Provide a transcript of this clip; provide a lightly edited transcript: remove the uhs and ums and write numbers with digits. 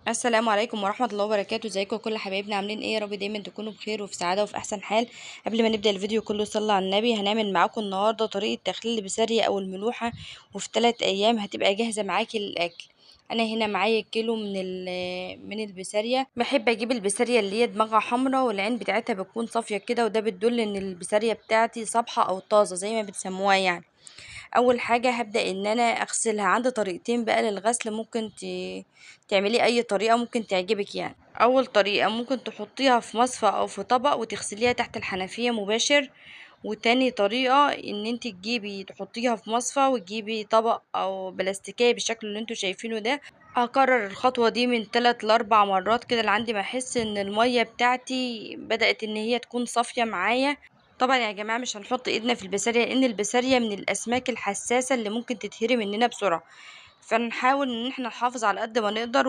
السلام عليكم ورحمة الله وبركاته. ازيكم كل حبايبنا؟ عاملين ايه؟ يا رب دايما تكونوا بخير وفي سعادة وفي احسن حال. قبل ما نبدأ الفيديو كله صلى على النبي. هنعمل معاكم النهاردة طريقة تخليل البسارية او الملوحة، وفي 3 ايام هتبقى جاهزة معاكي للاكل. انا هنا معايا كيلو من البسارية. بحب اجيب البسارية اللي هي دماغها حمرا والعين بتاعتها بتكون صافية كده، وده بتدل ان البسارية بتاعتي صبحة او طازة زي ما بتسموها يعني. اول حاجة هبدا ان انا اغسلها. عندي طريقتين بقى للغسل، ممكن تعملي اي طريقه ممكن تعجبك يعني. اول طريقه ممكن تحطيها في مصفى او في طبق وتغسليها تحت الحنفية مباشر، وتاني طريقه ان انت تجيبي تحطيها في مصفى وتجيبي طبق او بلاستيكيه بالشكل اللي انتوا شايفينه ده. هكرر الخطوة دي من 3 ل4 مرات كده لعندي ما احس ان المية بتاعتي بدات ان هي تكون صافية معايا. طبعا يا جماعة مش هنحط ايدنا في البسارية، لان البسارية من الاسماك الحساسة اللي ممكن تتهري مننا بسرعة، فنحاول ان احنا نحافظ على قد ما نقدر.